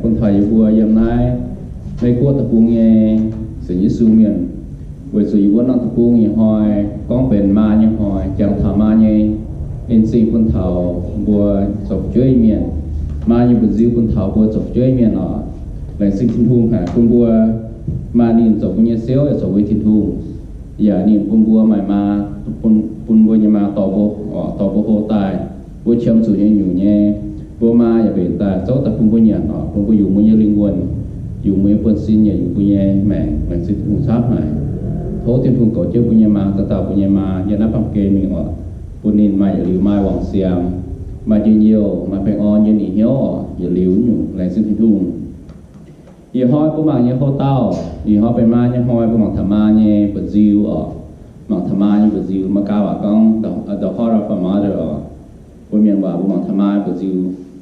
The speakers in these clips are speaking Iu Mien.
Bun taux yie mbuo yiem naaiv Meiv Guoqv deic-bung nyei sienx Yesu mienh, weic zuqc yie mbuo norm deic-bung ih hnoi gorngv benx maa nyei hnoi, jangx taux maa nyei en-zingh bun taux mbuo zoux fu'jueiv mienh, maa nyei mba'nziu bun taux mbuo zoux fu'jueiv mienh oc. Laengz zingh Tin-Hungh haic bun mbuo maaih ninh zoux mbuo nyei Ziouv, yaac zoux mbuo Tin-Hungh. Yaac ninh bun mbuo maaih maa, bun, bun mbuo nyei maa dorh mbuo, dorh mbuo hlo daaih, mbuo qiemx zuqc nyei nyungc nyei, mbuo maa yaac mbenc daaih zouv daaih bun mbuo nyanc oc, bun mbuo yungz mbuo nyei lingh wuonh, yungz mbuo nyei buonv-sin, yaac yungz mbuo nyei maengc. Laengz zingh Tin-Hungh camv haic. Tov Tin-Hungh goux jienv mbuo nyei maa, dauh dauh mbuo nyei maa yiem naaiv baamh gen mingh oc, bun ninh maaih yietc liuz maaih wangc siangx, maaih njien-youh, maaih baengh orn yiem ninh hnyouv oc, yietc liuz nyungc. Laengz zingh Tin-Hungh. Ih hnoi mbuo mangc nyei houx-dauh, ih hnoi benx maa nyei hnoi, mbuo mangc taux maa nyei mba'nziu oc. Mangc taux maa nyei mba'nziu, Meigaa waac gorngv the, the heart of a mother oc. Mbuo Mienh waac mbuo mangc taux maa nyei mba'nziu.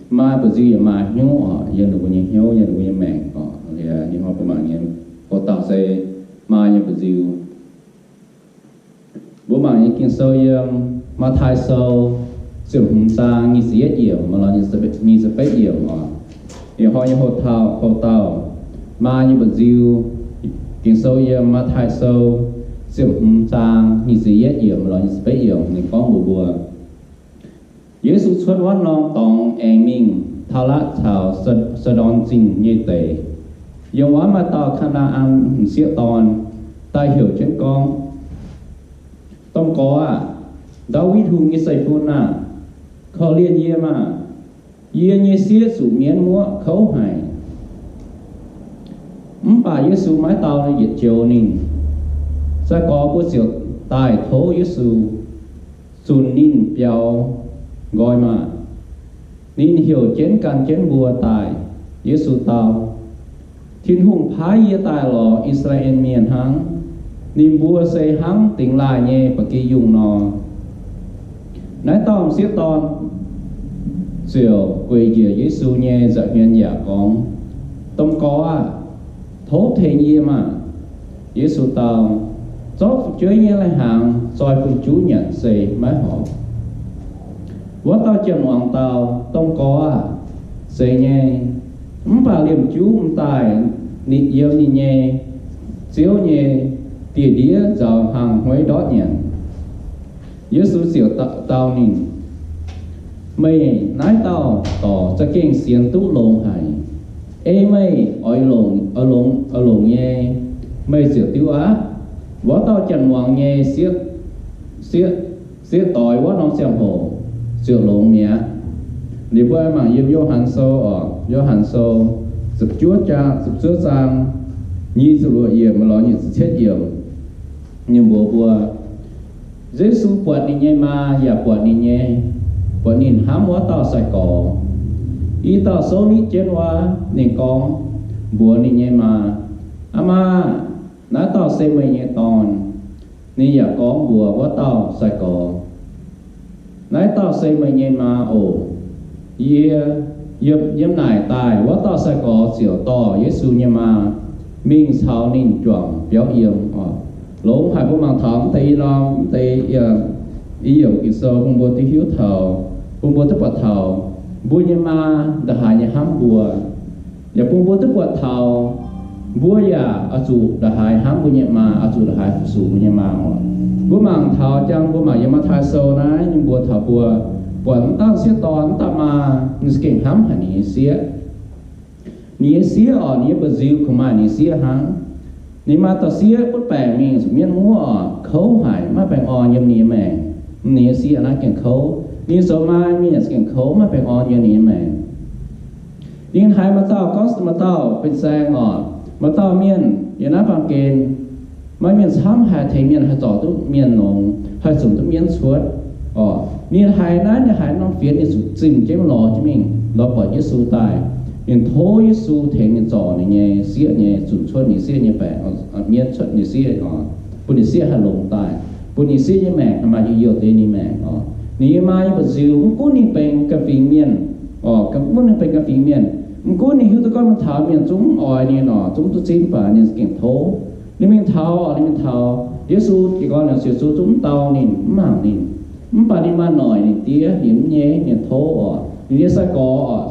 Maa nyei mba'nziu yaac maaih hnyouv oc, yiem ninh mbuo nyei hnyouv, yiem ninh mbuo nyei maengc oc. Ih hnoi mbuo mangc nyei houx-dauh se maa nyei mba'nziu. Mbuo mangc nyei Ging-Sou yiem Matv^taai Sou ziepc hmz zaang nyic ziepc yietv yiemc, mv lorz nyic ziepc betv yiemc oc. Ih hnoi nyei houx-dauh, houx-dauh, maa nyei mba'nziu. Ging-Sou yiem Matv^taai Sou ziepc hmz zaang nyic ziepc yietv yiemc, mv lorz nyic ziepc betv yiemc. Ninh gorngv mbuox mbuo, Yesu cuotv wuov norm dorngx aengx mingh Taalatv caux Saa^ndorn Zingh nyei deic. Yiem wuov maaih dauh Kaa^naa^an m'sieqv dorn daaih heuc jienv gorngv, Domh Gorx aah! Ndaawitv Hungh nyei zeiv-fun aah! Korv-lienh yie maah! Yie nyei sieqv zuqc mienv muoqv kouv haic. Mv baac Yesu maiv dau yietc joux ninh. Sai-gorx mbuo ziouc daaih tov Yesu, zunc ninh biaux nqoi maah! Ninh heuc jienv gan jienv mbuo daaih. Yesu dau, Tin-Hungh paaiv yie daaih lorz I^saa^laa^en Mienh hnangv. Ninh mbuo se hnangv dingx laaih nyei ba'gi yungh nor. Naaiv dauh m'sieqv dorn ziouc gueic njiec Yesu nyei nza'hmien yaac gorngv, Domh Gorx aah! Tov tengx yie maah! Yesu dau, Zorqv fu'jueiv nyei lai-hnaangx zoi fun-juv nyanc se maiv horpc. Wuov dauh janx-muangz dau, Domh Gorx aah! Zeiz nyei. Mv baac liemh juv m'daaih yiem ninh nyei ziouv nyei dieh ndiev nzaaux hnaangx-hueiv ndortv nyanc. Yesu ziouc dau ninh, Meih naaiv dauh dorc za'gengh sienx duqv longx haic. Ei meih oix longc, oix longc, oix longc nyei, meih ziouc diuv aqv. Wuov dauh janx-muangz nyei sieqv, sieqv, sieqv doix wuov norm ziangh hoc ziouc longx mi'aqv. Liuz mbuo mangc yiem Yo^han Sou oc, Yo^han Sou ziepc juov zaang, ziepc juov zaang, nyic ziepc luoqc yiemc lorz nyic ziepc cietv yiemc. Ninh mbuox mbuo, Yesu buatc ninh nyei maa yaac buatc ninh nyei, buatc ninh hnamv wuov dauh sai-gorx. I dauh souv nitv jienv wuov, ninh gorngv mbuox ninh nyei maa, Aa maa, naaiv dauh se meih nyei dorn. Ninh yaac gorngv mbuox wuov dauh sai-gorx, Naaiv dauh se meih nyei maa oc. Yie yiem, yiem naaic daaih. Wuov dauh sai-gorx ziouc dorh Yesu nyei maa mingh caux ninh juangc biauv yiem oc. Longx haic, mbuo mangc taux mv deix i norm, mv deix i yiemc Ging-Sou bun mbuo duqv hiuv taux, bun mbuo duqv buatc taux mbuo nyei maa ndongc haaix nyei hnamv mbuo. Yaac bun mbuo duqv buatc taux mbuo yaac oix zuqc ndongc haaix hnamv mbuo nyei maa, oix zuqc ndongc haaix fu-sux mbuo nyei maa oc. Mbuo mangc taux jangx, mbuo mangc yiem Matv^taai Sou naaiv, ninh mbuox taux mbuo buatc mv dauh sieqv dorn, mv dauh maa ninh za'gengh hnamv haic ninh nyei sieqv. Ninh nyei sieqv oc, ninh nyei mba'nziu kungx maaih ninh nyei sieqv hnangv. Ninh maaih dauh sieqv butv baengc mingh zuqc mienv muoqv oc, kouv haic, maiv baengh orn yiem ninh nyei maengc. Ninh nyei sieqv naaiv gengh kouv. Ninh zoux maa mienh yaac za'gengh kouv, maiv baengh orn yiem ninh nyei maengc. Ninh haiz maaih dauh gorngv, maaih dauh fin-saeng oc, maaih dauh mienh yiem naaiv baamh gen, maaih mienh camv haic, tengx mienh haih zorc duqv mienh longx, haih zunc duqv mienv cuotv oc. Ninh haiz naaiv, ninh haiz norm fienx, ninh zuqc zimh jienv lorz jienv mingh, lorz buatc Yesu daaih. Ninh tov Yesu tengx ninh zorc ninh nyei sieqv nyei, zunc cuotv ninh sieqv nyei baengc, mienv cuotv ninh sieqv oc, bun ninh sieqv haih longx daaih, bun ninh sieqv nyei maengc haih maaih njien-youh deix ninh maengc oc. Ninh nyei maa nyei mba'nziu, mv gunv ninh benx ganh fingx mienh oc, mv gunv ninh benx ganh fingx mienh, mv gunv ninh hiuv duqv gorngv mingh taux mienh zungv mv oix ninh oc, zungv duqv zipv, mv baac ninh za'gengh tov. Ninh mingh taux oc, ninh mingh taux, Yesu jiez gorn, Yesu zungv mv dau ninh, mv mangc ninh. Mv baac ninh maaih noic ninh diev, ninh mv nyei, ninh tov oc, ninh nyei sai-gorx oc,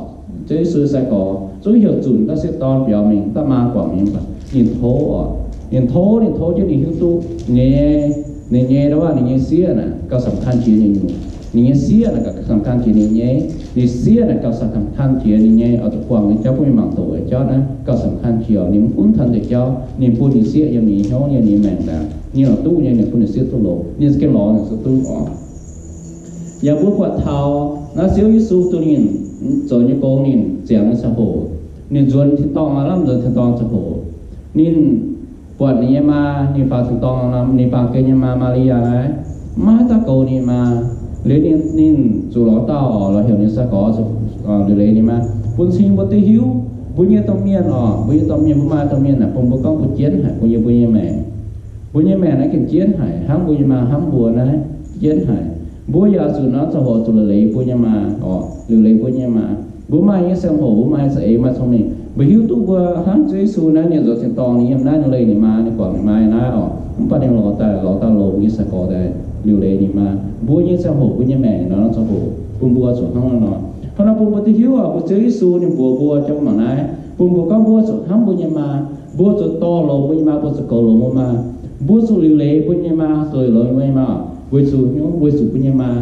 Ziouv Yesu nyei sai-gorx, zungv heuc zunc daaih sieqv dorn biaux mingh, daaih maa guangc mingh. Ninh tov oc, ninh tov, ninh tov jienv ninh hiuv duqv ninh nyei, ninh nyei, ndo waac ninh nyei sieqv naaic gauh สำคัญ jiex ninh nyungc. Ninh nyei sieqv naaic gauh สำคัญ jiex ninh nyei, ninh sieqv naaic gauh สำคัญ jiex ninh nyei, oix zuqc guangc nyei jauv bun mingh mangc doqc nyei jauv naaiv gauh สำคัญ jiex oc. Ninh mv gunv taux deix jauv, ninh bun ninh sieqv yiem ninh hnyouv nyei, ninh maengc naaic ninh oix duqv nyei, ninh bun ninh sieqv duqv longx, ninh za'gengh lorz ninh sieqv duqv oc. Yaac mbuo buatc taux naaiv Ziouv Yesu duqv ninh zoux nyei gong, ninh ziangx nyei ziangh hoc, ninh nzuonx tin-dorngh, lamh nzuonx tin-dorngh ziangh hoc, ninh buatc ninh nyei maa, ninh faaux tin-dorngh, ninh baamh gen nyei maa, Maa^li^yaa naaiv, maiv haaix dauh goux ninh maa. Liuz ninh, ninh zuqc lorz dauh oc, lorz heuc ninh sai-gorx liuc leiz ninh maa. Bun cing mbuo duqv hiuv, mbuo nyei domh mienh oc, mbuo nyei domh mienh, mbuo maaih domh mienh naaic, bun mbuo gorngv mbuo jienv haic, mbuo nyei, mbuo nyei maengc, mbuo nyei maengc naaiv gengh jienv haic, hnangv mbuo nyei maa hnamv mbuo naaiv, jienv haic. Mbuo yaac zuqc nor ziangh hoc zuqc liuc leiz mbuo nyei maa oc, liuc leiz mbuo nyei maa. Mbuo maaih nyei ziangh hoc, mbuo maaih za'eix, maaih cong-mengh, mbuo hiuv duqv mbuo hnangv Ziouv Yesu naaiv, ninh zoux tin-dorngh, ninh yiem naaiv, ninh leih ninh maa, ninh guangc ninh maa naaiv oc, mv baac ninh lorz daaih, lorz dauh longx nyei sai-gorx daaih liuc leiz ninh maa. Mbuo nyei ziangh hoc, mbuo nyei maengc nor, ziangh hoc bun mbuo zuqc hnangv nor. Hnangv nor bun mbuo duqv hiuv oc, mbuo Ziouv Yesu ninh mbuox mbuo jomc mangc naaiv, bun mbuo gorngv mbuo zuqc hnamv mbuo nyei maa, mbuo zuqc dorh longx mbuo nyei maa, mbuo zuqc goux longx mbuo maa, mbuo zuqc liuc leiz mbuo nyei maa, zuqc liuc leiz mbuo nyei maa, weic zuqc, weic zuqc mbuo nyei maa,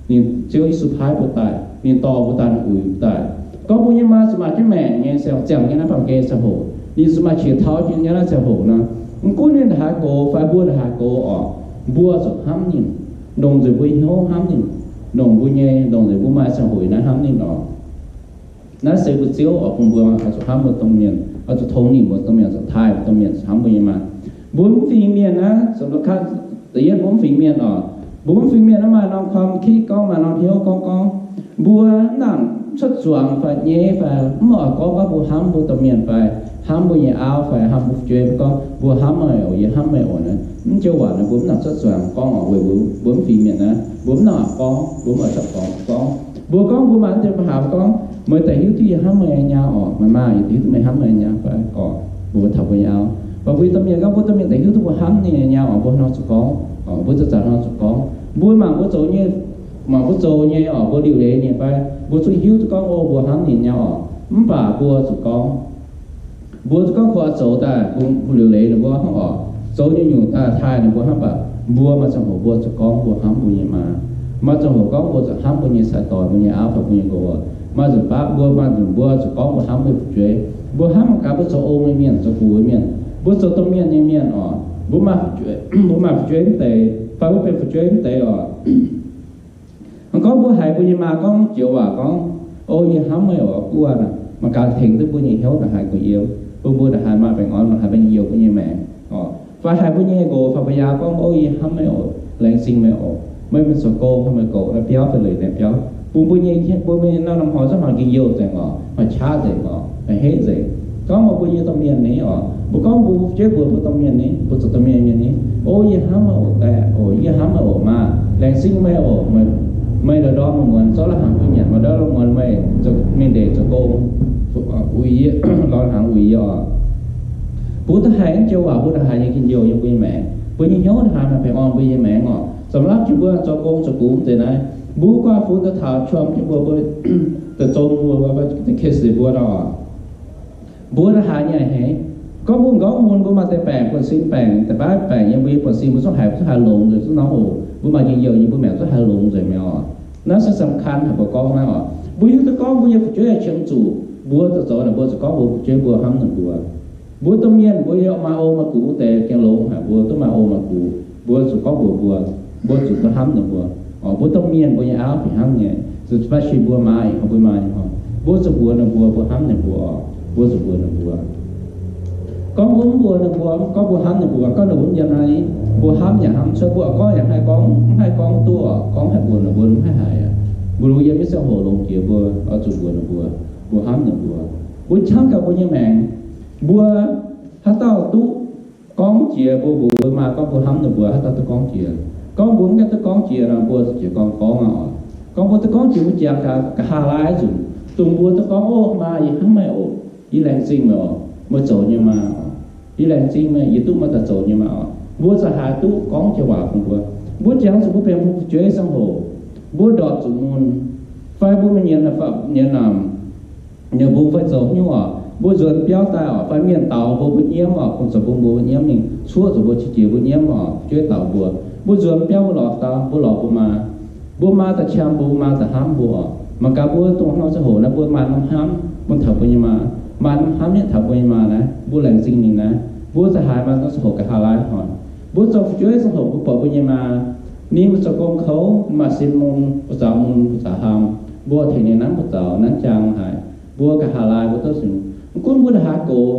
ninh, Ziouv Yesu paaiv mbuo daaih, ninh dorh mbuo daaih, ninh uix mbuo daaih. Gorngv mbuo nyei maa zuqc maaih jienv maengc nyei ziangh, ziangh nyei naaiv baamh gen ziangh hoc, ninh zuqc maaih qiex tauv nyei naaiv ziangh hoc nor, mv gunv ninh ndongc haaix gox fai mbuo ndongc haaix gox oc, mbuo zuqc hnamv ninh, longc nzengc mbuo hnyouv hnamv ninh, longc mbuo nyei, longc nzengc mbuo maaih ziangh hoc naaiv hnamv ninh oc. Naaiv se mbuo Ziouv oix bun mbuo oix zuqc hnamv mbuo domh mienh, oix zuqc tongx ninh mbuo domh mienh, zuqc taaih mbuo domh mienh, zuqc hnamv mbuo nyei maa. Mbuo mv fingx mienh naaiv, da'yietv mbuo mv fingx mienh oc. Mbuo mv fingx mienh naaiv maaih norm korm-kitv gorngv, maaih norm hnyouv gorngv, gorngv mbuo mv nangc cuotv zuangx fai nyei fai mv oix gorngv, gorngv mbuo hnamv mbuo domh mienh fai hnamv mbuo nyei auv fai hnamv mbuo fu'jueiv, gorngv mbuo hnamv meih oc, yie hnamv meih oc naaiv. Mv joux waac naaiv mbuo mv nangc cuotv zuangx gorngv oc, weic mbuo, mbuo mv fingx mienh naaiv, mbuo mv nangc gorngv, mbuo mv oix cuotv gorngv, gorngv mbuo gorngv mbuo maaih deix mbuo haaix gorngv, meih daaih hiuv duqv yie hnamv meih nyei maa oc, meih maa yie hiuv duqv meih hnamv meih nyei maa fai oc, mbuo taux mbuo nyei auv. Mv baac mbuo nyei domh mienh gorngv, mbuo domh mienh daaih hiuv duqv mbuo hnamv ninh nyei maa oc, mbuo hnangv zuqc gorngv, mbuo za'gengh hnangv zuqc gorngv. Mbuo mangc mbuo zoux nyei, mangc mbuo zoux nyei oc, mbuo liuc leiz ninh fai mbuo zungv hiuv duqv gorngv, o, mbuo hnamv ninh nyei maa oc. Mv baac mbuo zuqc gorngv, mbuo zuqc gorngv mbuo oix zoux daaih bun liuc leiz ninh mbuo hnangv oc, zoux nyei nyungc daaih taaih ninh mbuo hnangv. Mv baac mbuo maaih ziangh hoc mbuo zuqc gorngv mbuo hnamv mbuo nyei maa. Maaih ziangh hoc gorngv mbuo zuqc hnamv mbuo nyei sai-dorn, mbuo nyei auv fai mbuo nyei nqox oc. Maaih nzunc baav mbuo, maaih nzunc mbuo zuqc gorngv mbuo hnamv mbuo fu'jueiv. Mbuo hnamv mangc gaax mbuo zoux ong nyei mienh, zoux gux nyei mienh, mbuo zoux domh mienh nyei mienh oc, mbuo maaih fu'jueiv, mbuo maaih fu'jueiv mv deix fai mbuo benx fu'jueiv mv deix oc. Gorngv mbuo haiz mbuo nyei maa gorngv joux waac gorngv, o, yie hnamv meih oc, guv aqv, mangc gaax tengx duqv mbuo nyei hnyouv ndongc haaix gu'nyuoz, bun mbuo ndongc haaix maaih baengh orn, ndongc haaix maaih njien-youh mbuo nyei maengc oc. Fai haiz mbuo nyei nqox fai mbuo nyei auv gorngv, o, yie hnamv meih oc, laengz zingh meih oc, meih, meih zoux gong fai meih goux naaiv biauv fai leiz naaiv biauv, bun mbuo nyei, mbuo nyei norm hnoi zungv maaih njien-youh nzengc oc, maaih qaqv nzengc oc, maaih heiv nzengc. Gorngv mbuo nyei domh mienh ni oc, mbuo gorngv mbuo fu'jueiv mbuox mbuo domh mienh ni, mbuo zoux domh mienh mienh ni, o, yie hnamv meih oc, daeh oc, yie hnamv meih oc, maa, laengz zingh meih oc, meih ndorm-ndorm muonz-muonz zorqv la'hnaangx bun nyanc, meih ndorm-ndorm muonz-muonz meih mingh ndeic zoux gong, uix yie, lorz hnaangx uix yie oc. Mbuo da'haiz naaiv joux waac, mbuo da'haiz nyei njien-youh yiem mbuo nyei maengc, mbuo nyei hnyouv da'haiz maaih baengh orn mbuo nyei maengc oc. Samx lapv jiex mbuo zoux gong zoux gux deix naaiv, mbuo guanh funx daaih taux ช่วง jiex mbuo, mbuo daaih zong mbuo, mbuo daaih case mbuo nor oc. Mbuo da'haiz nyei a'hneiv. Gorngv mbuo m'nqorngv mun mbuo maaih deix baengc, buonv-sin baengc, da'baav baengc yiem mbuo nyei buonv-sin, mbuo zungv haiz, mbuo zungv haiz longx nzengc, zungv norm oc. Mbuo maaih njien-youh nyei, mbuo maengc zungv haiz longx nzengc mi'aqv oc. Naaiv se สำคัญ haic mbuo gorngv naaiv oc. Mbuo hiuv duqv gorngv mbuo nyei fu'jueiv qiemx zuqc mbuo zoux zoux naaic, mbuo zuqc gorngv mbuo fu'jueiv mbuo hnamv ninh mbuo. Mbuo domh mienh mbuo yaac maaih ong maaih gux deix gengh longx haic, mbuo duqv maaih ong maaih gux, mbuo zuqc gorngv mbuox mbuo, mbuo zuqc duqv hnamv ninh mbuo. Oc, mbuo domh mienh mbuo nyei auv fih hnangv nyei, zuqc baav shin mbuo maa, mbuo maa nyei hnoi, mbuo zuqc mbuox ninh mbuo, mbuo hnamv ninh mbuo oc, mbuo zuqc mbuox ninh mbuo. Gorngv mbuo mv mbuox ninh mbuo, gorngv mbuo hnamv ninh mbuo, gorngv ninh mbuo mv yiem naaiv, mbuo hnamv yaac hnamv cuotv, mbuo gorngv yaac haih gorngv, mv haih gorngv duqv oc, gorngv haih mbuox ninh mbuo mv haih haiz aqv. Mbuo yiem naaiv ziangh hoc longx jiex mbuo oix zuqc mbuox ninh mbuo, mbuo hnamv ninh mbuo. Mbuo qangv gaax mbuo nyei maengc, mbuo haaix dauh duqv gorngv jiex mbuo mbuox maa gorngv mbuo hnamv ninh mbuo, haaix dauh duqv gorngv jiex. Gorngv mbuo mv gaengh duqv gorngv jiex nor, mbuo zuqc jiez gorn gorngv aqv oc. Gorngv mbuo duqv gorngv jiex, mbuo jangx gaax nqa'haav laai nzunc, dongh mbuo duqv gorngv, o, maa, yie hnamv meih oc, yie laengz zingh meih oc, meih zoux nyei maa oc, yie laengz zingh meih, yie duqv meih daaih zoux nyei maa oc. Mbuo za'haaix duqv gorngv jiex waac bun mbuo. Mbuo jangx zuqc mbuo benx mbuo fu'jueiv ziangh hoc, mbuo ndortv zuqc mun, fai mbuo mingh nyienz, nyienz namx, Ninh mbungh fai zoux nyungc oc, mbuo nzuonx biauv daaih oc, fai mienh daaux mbuo, mbuo nyiemv oc, bungx zoux mbungh mbuo, mbuo nyiemv mingh, cuoqv zuqc mbuo qiex jiez, mbuo nyiemv oc, fu'jueiv daaux mbuo. Mbuo nzuonx biauv mbuo lorz daaih, mbuo lorz mbuo maa. Mbuo maa daaih qam mbuo, mbuo maa daaih hnamv mbuo oc. Mangc gaax mbuo dongh hnoi ziangh hoc naaiv mbuo maaih norm hnamv bun taux mbuo nyei maa, maaih norm hnamv nyei taux mbuo nyei maa naaiv, mbuo laengz zingh ninh naaiv. Mbuo za'haaix maaih norm ziangh hoc nqa'haav laai hnoi, mbuo zoux fu'jueiv ziangh hoc mbuo buatc mbuo nyei maa, ninh mbuo zoux gong kouv, maaih sin mun, buoz zaux mun, buoz zaux hlang, mbuo tengx ninh nanv buoz zaux nanv jaang haic. Mbuo nqa'haav laai mbuo duqv nyungc. Mv gunv mbuo nqa'haav gox,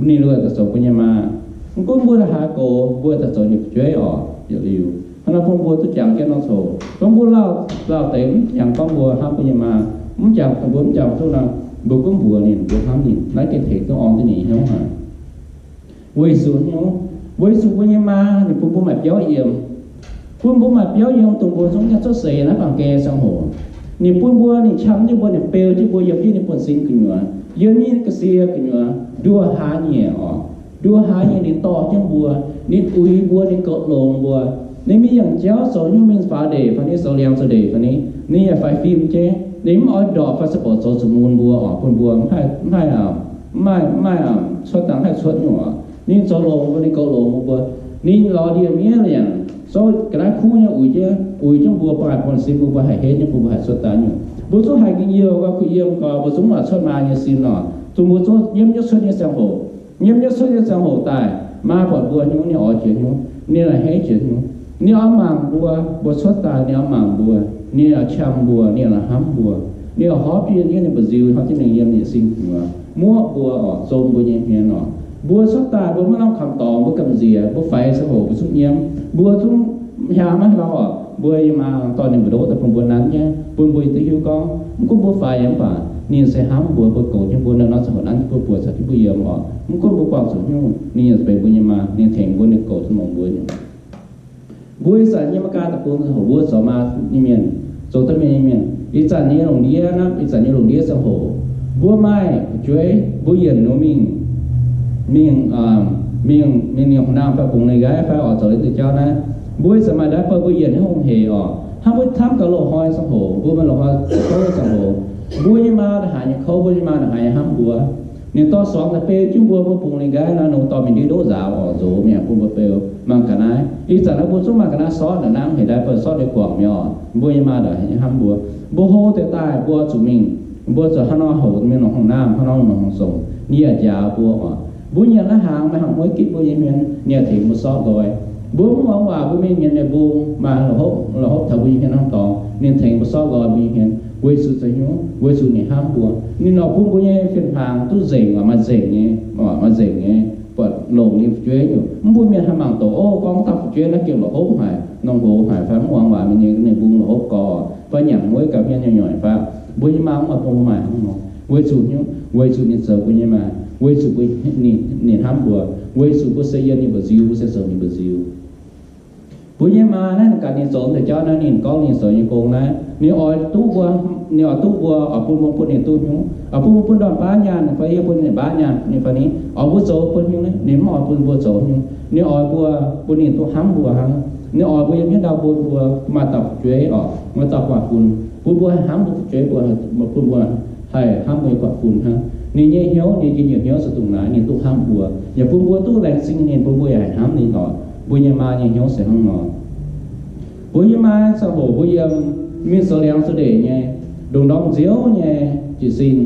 ninh luoqc daaih zoux mbuo nyei maa. Mv gunv mbuo nqa'haav gox, mbuo daaih zoux ninh fu'jueiv oc. Yietc liuz hnangv naaiv bun mbuo duqv jangx jienv norm ziangh hoc, gorngv mbuo lauh, lauh deix mv jangx gorngv mbuo hnamv mbuo nyei maa, mv jangx mbuo, mv jangx duqv nor, mbuo gunv mbuox ninh mbuo hnamv ninh, naaiv gengh tengx duqv orn duqv ninh hnyouv haic. Weic zuqc hnyouv, weic zuqc mbuo nyei maa ninh bun mbuo maaih biauv yiem, bun mbuo maaih biauv yiem dongh mbuo zungv nyei cuotv seix naaiv baamh gen ziangh hoc. Ninh bun mbuo, ninh qam jienv mbuo, ninh beu jienv mbuo yiem jienv ninh buonv-sin gu'nyuoz, yiem jienv ga'sie gu'nyuoz, nduoh hlaax nyieqc oc. Nduoh hlaax nyieqc ninh dorh jienv mbuo, ninh uix mbuo, ninh goux longx mbuo. Ninh mingh yangh jauv zoux nyungc, mingh faaux ndeic fai ni, zoux liangx zoux ndeic fai ni, ninh yaac faix fim jienv. Ninh mv oix ndorpc fai se borc zoux zuqc mun mbuo oc, bun mbuo mv haih, mv haih, mv maaih, mv maaih cuotv dangh haih cuotv nyungc oc. Ninh zoux longx mbuo, ninh goux longx mbuo. Ninh lorz ndie-miev liangc, souv ga'naaiv kuv nyei uix jienv, uix jienv mbuo, bun buonv-sin mbuo, mbuo haih henv nyei, bun mbuo haih cuotv daaih nyungc. Mbuo zungv haiz ga'nyiec, mbuo kuh yiem gorx, mbuo zungv maaih cuotv maa nyei sin oc. Dongh mbuo zungv nyiemv jienv cuotv nyei ziangh hoc, nyiemv jienv cuotv nyei ziangh hoc daaih, maa buatc mbuo hnyouv, ninh oix jiex hnyouv, ninh oix henv jiex hnyouv. Ninh oix mangc mbuo, mbuo cuotv daaih ninh oix mangc mbuo, ninh oix qam mbuo, ninh oix hnamv mbuo, ninh oix horpc jienv ninh mbu'nziu, horpc jienv ninh yiem ninh sin gu'nyuoz, muoqv mbuo oc, zom mbuo nyei hmien oc. Mbuo cuotv daaih mbuo maiv lamh kamx dorngx, mbuo gamh nziex, mbuo faix ziangh hoc mbuo zungv nyiemv, mbuo zungv hiaang maiv lau oc. Mbuo nyei maa dorh ninh mbu'ndoqv daaih bun mbuo nanv nyei, bun mbuo duqv hiuv gorngv mv gunv mbuo faix nyei mv baac ninh se hnamv mbuo, mbuo goux jienv mbuo, naaiv norm ziangh hoc nanv jienv mbuo, buoqc caux jienv mbuo yiem oc. Mv gunv mbuo buangh zuqc hnyouv, ninh yaac benx mbuo nyei maa, ninh tengx mbuo, ninh goux zuqc longx mbuo nyei. Mbuo ih zanc nyei Meigaa deic-bung ziangh hoc mbuo zoux maa nyei mienh, zoux domh mienh nyei mienh, ih zanc nyei lungh ndiev naaiv, ih zanc nyei lungh ndiev ziangh hoc, mbuo maaih fu'jueiv, mbuo yienc ninh mingh, mingh, mingh, mingh ninh hungh naamh fai bungx ninh nqaiv fai oix zoux liuz deix jauv naaiv, mbuo ih zanc maaih diaper, mbuo yienc haaix hungh hec oc. Hnangv mbuo hnamv gaax loz-hnoi ziangh hoc, mbuo maaih loz-hnoi kouv ziangh hoc, mbuo nyei maa haaix nyungc kouv, mbuo nyei maa haaix nyungc hnamv mbuo. Ninh dorh suangx daaih beu jienv mbuo, mbuo bungx ninh nqaiv nor, ninh dorh mingh ndiev ndoqv nzaaux oc, nzox mi'aqv bun mbuo beu. Mangc ga'naaiv, ih zanc naaiv mbuo zungv mangc ga'naaiv sortv naaic nangv hec diaper, sortv deix guangc mi'aqv oc. Mbuo nyei maa ndongc haaix hnamv mbuo, mbuo hlo deix daaih mbuo zuqc mingh, mbuo zuqc hnangv nor houx mingh longc hungh naamh, hnangv nor longc hungh songc, ninh yaac njaaux mbuo oc. Mbuo nyanc naaiv hnaangx, maaih hnaangx mueiv gitv mbuo nyei hmien, ninh yaac tengx mbuo sortv nqoi. Mbuo mv muangx waac, mbuo mingh nyienz ninh bung, maaih la'hopv, la'hopv taux mbuo nyei hmien hnangv dorngx, ninh tengx mbuo sortv nqoi mbuo nyei hmien, weic zuqc zoux hnyouv, weic zuqc ninh hnamv mbuo. Ninh lorz bun mbuo nyei fien-hnaangx duqv nzengc, maaih nzengc nyei, maaih nzengc nyei, buatc longc nyei fu'jueiv nyungc. Mv bun mienh haih mangc doqc, o, gorngv dauh fu'jueiv naaiv gengh la'hopv haic, nongx nqox haic, fai mv muangx waac, mingh nyei ninh bung la'hopv gorx, fai nyanc mueiv gauh hmien nyei nyoic fai. Mbuo nyei maa mv oix bun mbuo maaih hnangv nor, weic zuqc hnyouv, weic zuqc ninh zoux mbuo nyei maa, weic zuqc mbuo, ninh, ninh hnamv mbuo, weic zuqc mbuo se yiem ninh mbu'nziu, mbuo se zoux ninh mbu'nziu. Mbuo nyei maa naaiv, ninh gaax ninh zoux deix jauv naaiv, ninh gorngv ninh zoux nyei gong naaiv, ninh oix duqv mbuo, ninh oix duqv mbuo, oix bun mbuo bun ninh duqv hnyouv, oix bun mbuo bun ndorn baav nyaanh fai yie bun ninh baav nyaanh ninh fai ni, oix mbuo zoux bun hnyouv, ninh mv oix bun mbuo zoux hnyouv. Ninh oix mbuo bun ninh duqv hnamv mbuo hnangv. Ninh oix mbuo yiem hnyouv ndau bun mbuo, maaih dauh fu'jueiv oc, maaih dauh guangc fun, bun mbuo haih hnamv mbuo fu'jueiv, bun mbuo haih hnamv mbuo nyei guangc fun hnangv. Ninh nyei hnyouv, ninh njien-youh hnyouv se dongh naaiv, ninh duqv hnamv mbuo, yaac bun mbuo duqv laengz zingh ninh, bun mbuo yaac haih hnamv ninh oc. Mbuo nyei maa nyei hnyouv se hnangv nor. Mbuo nyei maa ziangh hoc mbuo yiem mingh zoux liangx zoux ndeic nyei, ndongc ndorm nziouv nyei jiez sin,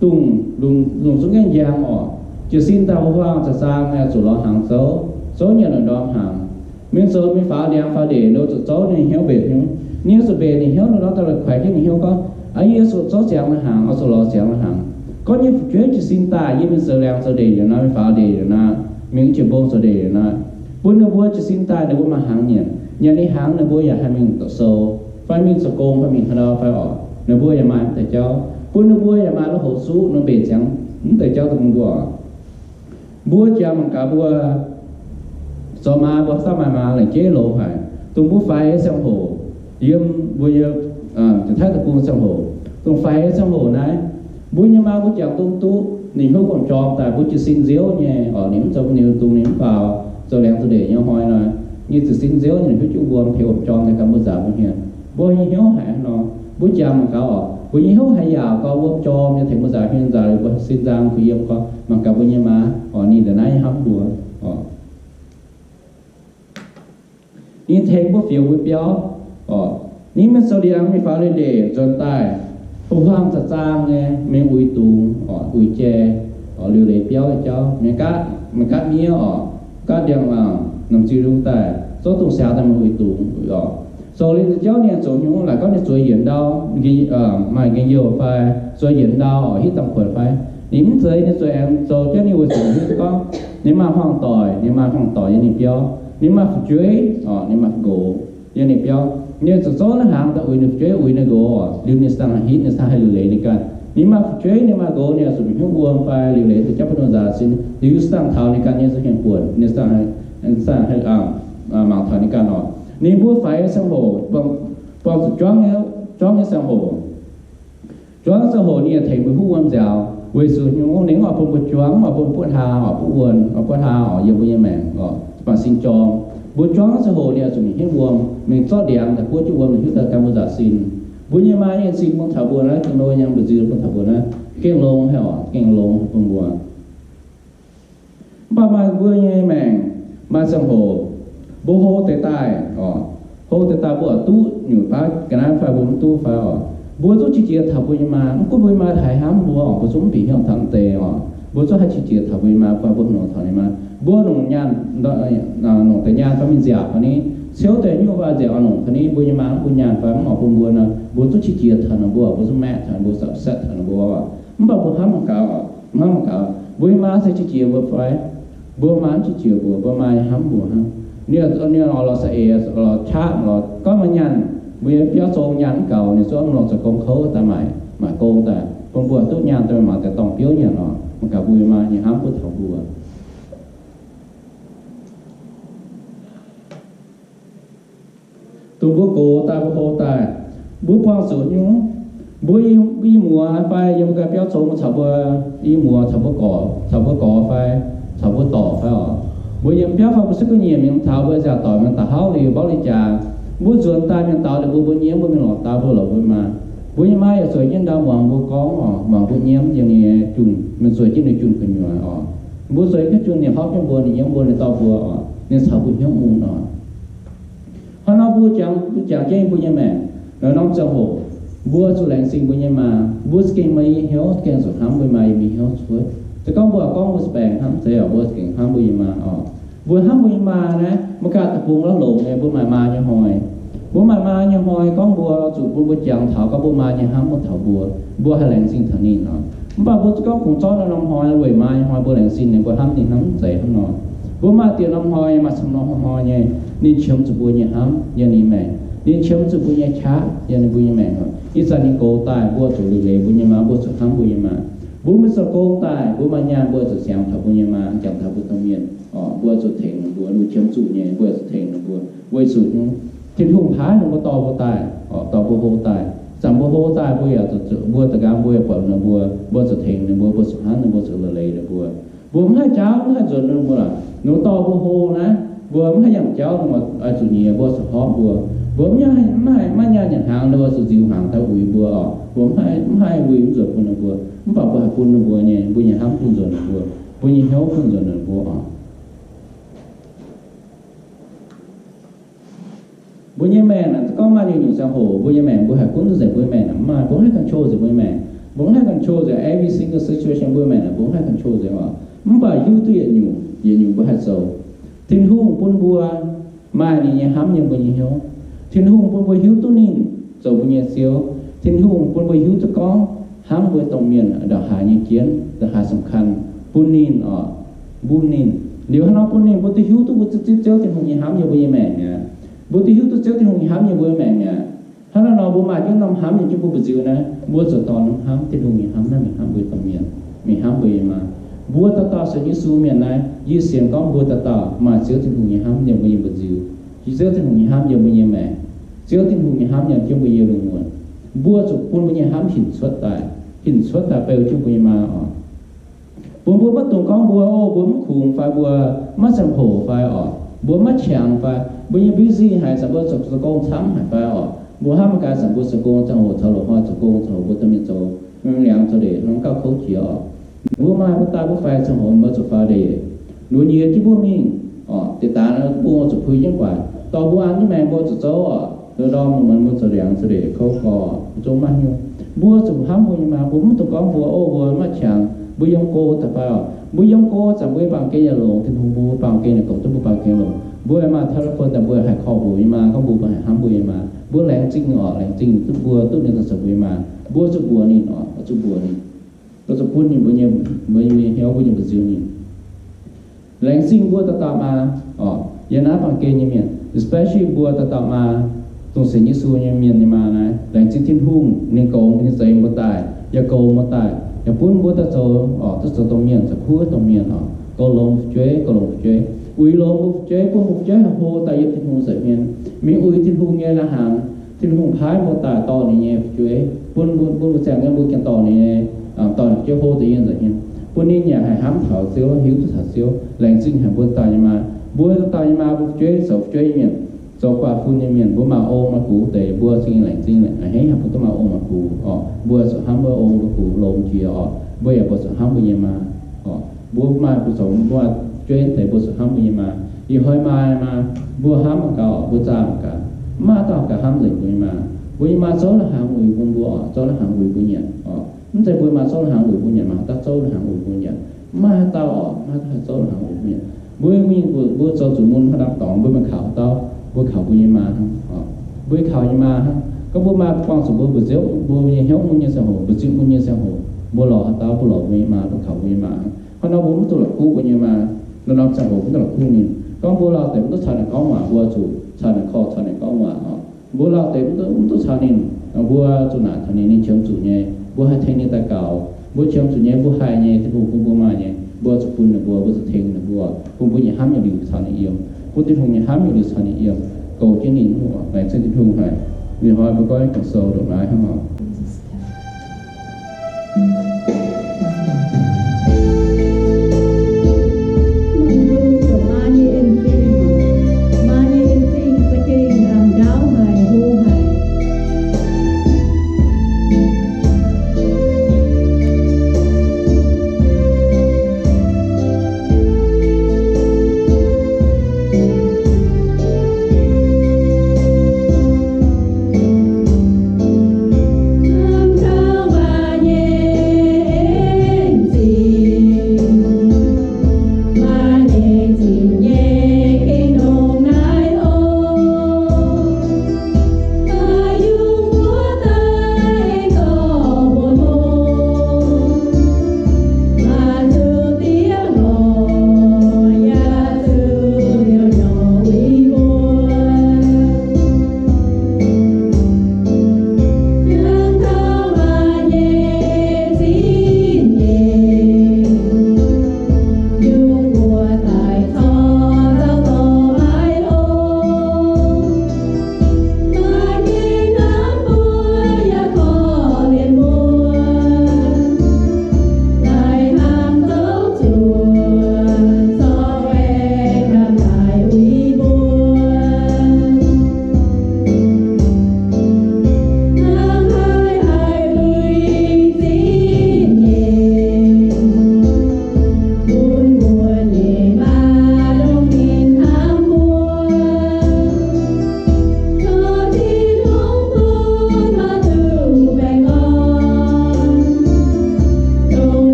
dongh, dongh zungv gaengh njang oc. Jiez sin daaih huaang-huaang za'zaang nyei, zuqc lorz hnaangx zouv, zouv nyanc ndongc ndorm hnaangx. Mingh zoux mingh faaux liangx faaux ndeic, nor zuqc zouv ninh hnyouv mbenc hnyouv. Ninh zuqc mbenc ninh hnyouv nor, daaih la'kuaix jienv ninh hnyouv gorngv, aa, yie zuqc zouv ziangx la'hnaangx, oix zuqc lorz ziangx la'hnaangx. Gorngv yie fu'jueiv jiez sin daaih, yie mingh zoux liangx zoux ndeic nyanc nor, mingh faaux ndeic nyanc nor, mingh jiex mbong zoux ndeic nyanc nor, bun ninh mbuo jiez sin daaih ninh mbuo maaih hnaangx nyanc. Nyanc ninh hnaangx ninh mbuo yaac haih mingh doqc sou, fai mingh zoux gong, fai mingh haaix ndau fai oc, ninh mbuo yaac maaih mv deix jauv. Bun ninh mbuo yaac maaih lui-houx suqv nor, mbenc ziangx mv deix jauv dongh mbuo oc. Mbuo jangx mangc gaax mbuo zoux maa, mbuo haaix dauh maaih maa laengz jeiv loz haic, dongh mbuo faix ziangh hoc, yiem mbuo nyei Janx-Taiv deic-bung ziangh hoc, dongh faix ziangh hoc naaiv, mbuo nyei maa mbuo jangx dongh duqv ninh hnyouv wuom-jorm daaih, mbuo jiez sin nziouv nyei oc, ninh mv zoux, ninh dongh ninh mv faaux zoux liangx zoux ndeic nyei hnoi nor, ninh jiez sin nziouv, ninh hnyouv jienv wuom, hnyouv wuom-jorm nyei ganh mbuo nzaaux mbuo hmien. Mbuo nyei hnyouv haiz hnangv nor, mbuo jangx mangc gaax oc. Mbuo nyei hnyouv haih yaauc gau, wuom jorm nyei tengx mbuo nzaaux hmien nzaaux liuz mbuo sin nzang kuh yiem gau, mangc gaax mbuo nyei maa, orqc, ninh ndongc naaiv nyei hnamv mbuo, orqc. Ninh tengx mbuo fioux mbuo biauv, orqc. Ninh maiv zoux ndiangx mingh faaux leiz-ndeic nzuonx daaih, bu huaang za'zaang nyei mingh uix dungz, orqc, uix jai, orqc, liuc leiz biauv nyei jauv, mienh gaatv, mienh gaatv miev, orqc, gaatv ndiangx-laangc, namx ziux lungh daaih, zorqv dungz siaaux daaih mingh uix dungz, orqc. Zoux liuz jauv ninh zoux hnyouv laaix gorngv ninh zueiz yienc ndau, maaih gengh youh fai, zueiz yienc ndau, orqc, hitv dangh kuonx fai. Ninh mv zeiz, ninh zueiz aengx zoux jienv ninh weic zuqc hiuv duqv gorngv ninh maaih hmuangv doic, ninh maaih hmuangv doic yiem ninh biauv, ninh maaih fu'jueiv, orqc, ninh maaih nqox yiem ninh biauv. Ninh zuqc zorqv naaiv hnaangx daaih uix ninh fu'jueiv, uix ninh nqox, orqc, liuz ninh sangx haih hitv, ninh sangx haih liuc leiz ninh ganh. Ninh maaih fu'jueiv, ninh maaih nqox, ninh zuqc hnyouv wuom fai liuc leiz daaih jauv bun ninh nzaaux sin, liuz sangx taux ninh ganh nyei zuqc hmien buonc, ninh sangx haih, sangx haih mangc taux ninh ganh orqc. Ninh mbuo faix ziangh hoc, buangh zuqc juangv, juangv nyei ziangh hoc, juangv ziangh hoc ninh yaac tengx mbuo hnyouv wuom nziaaux, weic zuqc hnyouv ninh oix bun mbuo juangv, oix bun mbuo buov hlaa, oix bun wuom, oix buov hlaa, orqc, yiem mbuo nyei maengc, orqc, baac sin jorm. Mbuo juangv ziangh hoc ninh oix zuqc mingh hnyouv wuom, mingh zorqv ndiangx daaih buov jienv wuom, mingh hiuv daaih gan mbuo nzaaux sin. Mbuo nyei maa nyei sin bun taux mbuo naaiv, gengh longx nyei, mbu'ziex bun taux mbuo naaiv, gengh longx haic orqc, gengh longx bun mbuo. Mv baac maaih mbuo nyei maengc, maaih ziangh hoc mbuo hlo deix daaih, orqc, hlo deix daaih mbuo oix duqv nyutc baav ga'naaiv fai mbuo mv duqv fai orqc, mbuo zungv qiex jiez taux mbuo nyei maa. Mv gunv mbuo nyei maa haaix hnamv mbuo orqc, mbuo zungv mv bieqc hnyouv taux deix orqc. Mbuo zungv haih qiex jiez taux mbuo nyei maa, mv baac mbuo nongc nyaanh, nongc deix nyaanh fai mingh nziaauc fai ni, ciouv deix nyungc fai nziaauc nongc fai ni, mbuo nyei maa mv bun nyaanh fai mv oix bun mbuo nor, mbuo zungv qiex jiez taux ninh mbuo, mbuo zungv maeqv taux ninh mbuo, zapv setv taux ninh mbuo. Mv baac mbuo hnamv mangc gaax, hnamv mangc gaax, mbuo nyei maa se qiex jiez mbuo fai? Mbuo maa mv qiex jiez mbuo, mbuo maa nyei hnamv mbuo hnangv. Ninh, ninh oix lorz saeng-eix, lorz qaqv, lorz gorngv maaih nyaanh, mbuo nyei biauv zong nyaanh mv gaux, ninh zungv lorz zoux gong kouv daaih maaic, maaic gong daaih bun mbuo duqv nyaanh daaih mangc deix dorngh biouv nyanc orqc. Mangc gaax mbuo nyei maa nyei hnamv bun taux mbuo. Dongh mbuo gox daaih, mbuo hlo daaih, mbuo buangh zuqc nyungc, mbuo i, i muoz fai yiem mbuo ganh biauv zong caux mbuo i muoz caux mbuo gorx, caux mbuo gorx fai caux mbuo dorc fai orqc, mbuo yiem biauv fai mbuo suiv gu'nyiec mingh taux mbuo nziaauc doic mingh daux hlauv liuz mborqv liuz jaax, mbuo nzuonx daaih mingh daux liuz mbuo, mbuo nyiemv mbuo mingh lorz daaih mbuo lorz mbuo maa. Mbuo nyei maa yaac zueiz jienv ndau muangx mbuo gorngv orqc, muangx mbuo nyiemv yiem ninh nyei junh, mingh zueiz jienv ninh junh gu'nyuoz orqc. Mbuo zueiz jienv junh ninh horpc jienv mbuo, ninh nyiemv mbuo, ninh dorh mbuo orqc, ninh caux mbuo hnyouv mun orqc. Hnangv nor mbuo jangx, mbuo jangx jienv mbuo nyei maengc, norm ziangh hoc mbuo zuqc laengz zingh mbuo nyei maa. Mbuo za'gengh maaih hnyouv, za'gengh zuqc hnamv mbuo maa yiem mbuo hnyouv cuotv. Se gorngv mbuo gorngv mbuo zuqc baengc hnamv zeiz orqc, mbuo za'gengh hnamv mbuo nyei maa orqc. Mbuo hnamv mbuo nyei maa naaiv, maiv gaax deic-bung lorz longx nyei, mbuo maaih maa nyei hnoi. Mbuo maaih maa nyei hnoi gorngv mbuo zuqc bun mbuo jangx taux gorngv mbuo maa nyei hnamv wuov taux mbuo, mbuo haih laengz zingh taux ninh orqc. Mv baac mbuo gorngv kungx zorqv norm hnoi weic maa nyei hnoi mbuo laengz zingh ninh, mbuo hnamv ninh hnamv mv zeiz hnangv nor. Mbuo maaih diex norm hnoi, maaih camv norm hnoi nyei, ninh qiemx zuqc mbuo nyei hnamv yiem ninh maengc, ninh qiemx zuqc mbuo nyei qaqv yiem ninh mbuo nyei maengc. Ih zanc ninh gox daaih, mbuo zuqc liuc leiz mbuo nyei maa, mbuo zuqc hnamv mbuo nyei maa. Mbuo mingh zoux gong daaih, mbuo maaih nyaanh mbuo zuqc siangx taux mbuo nyei maa, siangx taux mbuo domh mienh orqc, mbuo zuqc tengx ninh mbuo, ninh qiemx zuqc nyei, mbuo zuqc tengx ninh mbuo. Weic zuqc Tin-Hungh paaiv ninh mbuo dorh mbuo daaih orqc, dorh mbuo hlo daaih. Ih zanc mbuo hlo daaih, mbuo yaac zuqc, mbuo da'nqaang mbuo yaac buatc ninh mbuo, mbuo zuqc tengx ninh mbuo, mbuo zuqc hnamv ninh mbuo, zuqc liuc leiz ninh mbuo. Mbuo mv haih jaauv, mv haih nzuonx ninh mbuo. Ninh mbuo dorh mbuo hlo naaiv, mbuo mv haih yangh jauv, ninh mbuo oix zuqc nyiex mbuo, zuqc horpc mbuo. Mbuo mv haih, mv haih maiv nyaanh nyanc hnaangx, ninh mbuo zuqc nziux hnaangx daaih uix mbuo orqc. Mbuo mv haih, mv haih uix mv nzuonx bun ninh mbuo. Mv baac mbuo haih bun ninh mbuo nyei, mbuo nyei hnamv bun nzuonx ninh mbuo, mbuo nyei hnyouv bun nzuonx ninh mbuo orqc. Mbuo nyei maengc naaic, gorngv maaih nyungc-nyungc ziangh hoc, mbuo nyei maengc mbuo haih gunv nzengc mbuo nyei maengc naaic, mv maaih, mbuo mv haih control nzengc mbuo nyei maengc. Mbuo mv haih control nzengc every single situation mbuo nyei maengc naaic, mbuo mv haih control nzengc orqc. Mv baac hiuv duqv yietc nyungc, yietc nyungc mbuo haih zoux. Tin-Hungh bun mbuo maaih ninh nyei hnamv yiem mbuo nyei hnyouv. Tin-Hungh bun mbuo hiuv duqv ninh zoux mbuo nyei Ziouv. Tin-Hungh bun mbuo hiuv duqv gorngv hnamv mbuo domh mienh ndongc haaix nyei jienv, ndongc haaix สำคัญ bun ninh orqc, bun ninh. Liuz hnangv nor bun ninh, mbuo duqv hiuv duqv mbuo zipv Ziouv Tin-Hungh nyei hnamv yiem mbuo nyei maengc mi'aqv. Mbuo duqv hiuv duqv Ziouv Tin-Hungh nyei hnamv yiem mbuo nyei maengc mi'aqv. Hnangv naaiv nor mbuo maaih jienv norm hnamv yiem jienv mbuo mbu'ziex naaiv, mbuo zuqc dorh norm hnamv, Tin-Hungh nyei hnamv naaiv mingh hnamv mbuo domh mienh, mingh hnamv mbuo nyei maa. Mbuo dauh dauh sienx Yesu mienh naaiv, yie sienx gorngv mbuo dauh dauh maaih Ziouv Tin-Hungh nyei hnamv yiem mbuo nyei mbu'ziex. Ziouv Tin-Hungh nyei hnamv yiem mbuo nyei maengc. Ziouv Tin-Hungh nyei hnamv yiem jienv mbuo nyei lungh muonc. Mbuo zuqc bun mbuo nyei hnamv hinc cuotv daaih, hinc cuotv daaih beu jienv mbuo nyei maa orqc. Bun mbuo maiv dungx gorngv mbuo, o, mbuo mv kungx fai mbuo maiv ziangh hoc fai orqc, mbuo maiv qangx fai mbuo nyei busy haic, zanc mbuo zoux gong camv haic fai orqc, Mbuo hnamv mangc gaax, zanc mbuo zoux gong ziangh hoc, caux loz-hnoi zoux gong ziangh hoc, mbuo dorh mienh zoux, mv liangx zoux ndeic, hnangv gauh kouv jiex oc. Mbuo maaih mbuo daaih mbuo faix ziangh hoc, mbuo zuqc faaux ndeic. Lunx nyiex jienv mbuo mingh oc, deix daaix mbuo zuqc puix jienv guaax, dorh mbuo an jienv maengx mbuo zuqc zouv oc. Ndoh ndorm mbuo zoux liangx zoux ndeic kouv gorx, mbuo zungv maiv hiuv. Mbuo zuqc hnamv mbuo nyei maa. Mbuo mv dungx gorngv mbuo, o, mbuo maiv qangx, mbuo yiem go daaih fai oc. Mbuo yiem go zanc mbuo baamh gen yaac longx, Tin-Hungh bun mbuo baamh gen yaac goux duqv mbuo baamh gen longx. Mbuo maaih telephone daaih mbuo haih call mbuo nyei maa, gorngv mbuo haih hnamv mbuo nyei maa. Mbuo laengz zingh oc, laengz zingh duqv mbuo duqv ninh daaih zoux mbuo nyei maa. Mbuo zuqc mbuox ninh oc, zuqc mbuox ninh. Mbuo zuqc bun ninh mbuo nyei, mbuo nyei hnyouv, mbuo nyei mba'nziu ninh. Laengz zingh mbuo dauh dauh maa oc, yiem naaiv baamh gen nyei mienh, especially mbuo dauh dauh maa, dongh sienx Yesu nyei mienh nyei maa naaiv. Laengz zingh Tin-Hungh, ninh goux ninh zeix mbuo daaih, yaac goux mbuo daaih, yaac bun mbuo daaih zoux oc, duqv zoux domh mienh, zoux kuv domh mienh oc, goux longx fu'jueiv, goux longx fu'jueiv, uix longx mbuo fu'jueiv, bun mbuo fu'jueiv haih hlo daaih yiem Tin-Hungh nza'hmien, mingh uix Tin-Hungh nyei la'hnaangx. Tin-Hungh paaiv mbuo daaih dorh ninh nyei fu'jueiv, bun mbuo, bun mbuo ziangh nyei mbuo gengh dorh ninh nyei, dorh ninh fu'jueiv hlo daaih yiem nza'hmien, bun ninh yaac haih hnamv taux Ziouv, hiuv duqv taux Ziouv. Laengz zingh haic mbuo dauh dauh nyei maa. Mbuo dauh dauh nyei maa, mbuo fu'jueiv zoux fu'jueiv nyei mienh, zoux guaax fun nyei mienh, mbuo maaih ong maaih gux deix, mbuo zingh laengz zingh, a'hneiv haic mbuo duqv maaih ong maaih gux oc. Mbuo zuqc hnamv mbuo ong mbuo gux longx jiex oc. Mbuo yaac mbuo zuqc hnamv mbuo nyei maa oc. Mbuo maaih bu zoux mbuo fu'jueiv deix, mbuo zuqc hnamv mbuo nyei maa. Ih hnoi maa, maa, mbuo hnamv mangc gaax oc, mbuo zaah mangc gaax, mv maaih dauh gauh hnamv nzengc mbuo nyei maa. Mbuo nyei maa zouv la'hnaangx uix bun mbuo oc, zouv la'hnaangx uix mbuo nyanc oc. Mv zeiz mbuo maaih zouv la'hnaangx uix mbuo nyanc, maaih dauh zouv la'hnaangx uix mbuo nyanc. Mv maaih dauh oc, maaih dauh zouv la'hnaangx uix mbuo nyanc. Mbuo mingh, mbuo zoux zuqc mun haaix norm dorngx, mbuo mingh kaux haaix dauh? Mbuo kaux mbuo nyei maa hnangv oc. Mbuo kaux nyei maa hnangv. Gorngv mbuo maa buangh zuqc mbuo mbu'ziex, mbuo nyei hnyouv mun nyei ziangh hoc, mbu'ziex mun nyei ziangh hoc, mbuo lorz haaix dauh? Mbuo lorz mbuo nyei maa, mbuo kaux mbuo nyei maa hnangv. Hnangv nor mbuo mv duqv la'kuqv mbuo nyei maa. Norm-norm ziangh hoc mv duqv la'kuqv ninh. Gorngv mbuo lauh deix mv duqv caux ninh gorngv waac, mbuo zuqc caux ninh korv, caux ninh gorngv waac oc. Mbuo lauh deix mv duqv, mv duqv caux ninh, mbuo zuqc naaic taux ninh, ninh qiemx zuqc nyei, mbuo haih tengx ninh daux gaux. Mbuo qiemx zuqc nyei, mbuo haih nyei, Tin-Hungh bun mbuo maaih nyei, mbuo zuqc bun ninh mbuo, mbuo zuqc tengx ninh mbuo, bun mbuo nyei hnamv yietc liuz caux ninh yiem, bun Tin-Hungh nyei hnamv yietc liuz caux ninh yiem, goux jienv ninh. Laengz zingh Tin-Hungh haic. Ih hnoi mbuo goiv Ging-Sou ndongc naaiv hnangv oc.